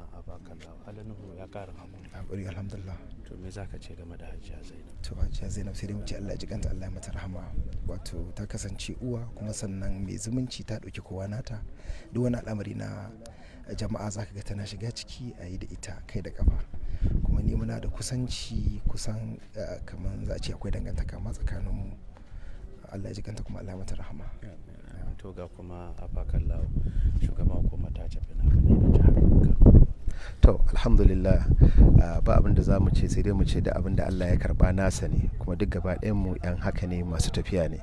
Kuma Abakalla Alinuhu ya ƙara hakuri. Hakuri, alhamdulillah. To me zaka ce game da Hajiya Zainab? To Hajiya Zainab sai dai mu ce Allah ya ji kanta, Allah ya mata rahama. Wato ta kasance uwa kuma sannan mai zumunci, ta ɗauki kowa nata. Duk wani al'amari na jama'a zaka ga tana shiga ciki a yi da ita kai da kafa. Kuma ni muna da kusanci kusan kamar za a ce akwai dangantaka ma tsakaninmu. Allah ya ji kanta kuma Allah ya mata rahama. To ga kuma Abakalla, shugaban hukumar tace fina-finai na jihar Kano. To alhamdulillah, ba abin da za mu ce sai dai mu ce da abin da Allah ya karba nasa ne, kuma duk gaba ɗayan mu 'yan haka ne, masu tafiya ne.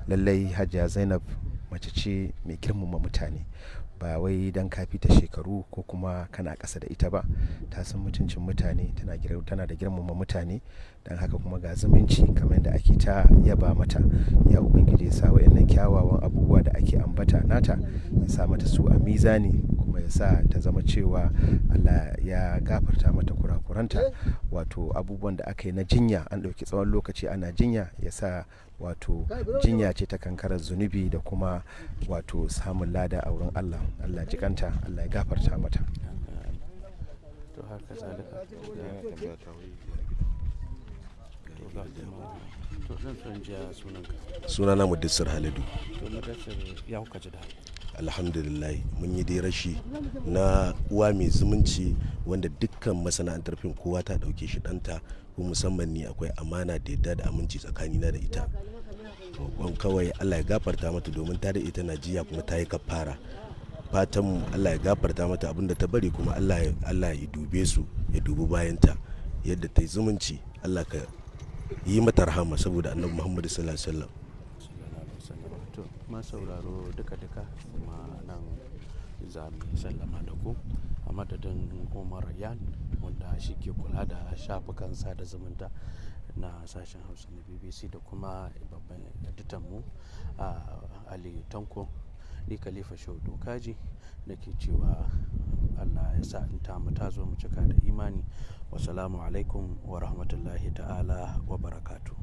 Lallai Hajiya Zainab mace ce mai girmama mutane, ba wai dan ka fita shekaru ko kuma kana ƙasa da ita ba. Ta san mutuncin mutane, tana da girmama mutane. Don haka kuma ga zumunci kamar yadda ake ta yaba mata. Ya Ubangiji ya sa wa'annan kyawawan abubuwa da ake ambata nata, ya sa mata su a mizani, kuma ya sa ta zama cewa Allah ya gafarta mata kurakuranta. Wato abubuwan da aka yi na jinya, an ɗauki tsawon lokaci ana jinya, ya sa wato jinya ce ta kankarar zunubi da kuma wato samun lada a wurin Allah. Allah jikanta, Allah ya gafarta mata. To haka zalika, to ga kuma, to zan so in ji sunanka. Sunana Mudassir Haladu. To Mudassir, ya kuka ji da? Alhamdulillah, mun yi dai rashi na uwa mai zumunci wanda dukkan masana'antar fim kowa ta dauke shi ɗanta, ko musamman ni akwai amana da yadda da aminci tsakanina da ita. Roƙon kawai Allah ya gafarta mata, domin ta daɗe tana jiya kuma ta yi kafara. Fatan mu Allah ya gafarta mata, abinda ta bari kuma Allah ya dube su, ya dubi bayanta. Yadda ta yi zumunci, Allah ka yi mata rahama saboda Annabi Muhammadu sallallahu alaihi wasallam. Sallallahu alaihi wasallam. To ma sauraro, duka duka kuma nan za mu yi sallama da ku a madadin Umar Yan, wanda shi ke kula da shafukan sada zumunta na sashen Hausa na BBC, da kuma babban editan mu Ali Tanko, ni Khalifa Shehu Dokaji da ke cewa Allah ya sa in tamu ta zo mu cika da imani. Wasalamu alaikum wa rahmatullahi ta'ala wa barakatuh.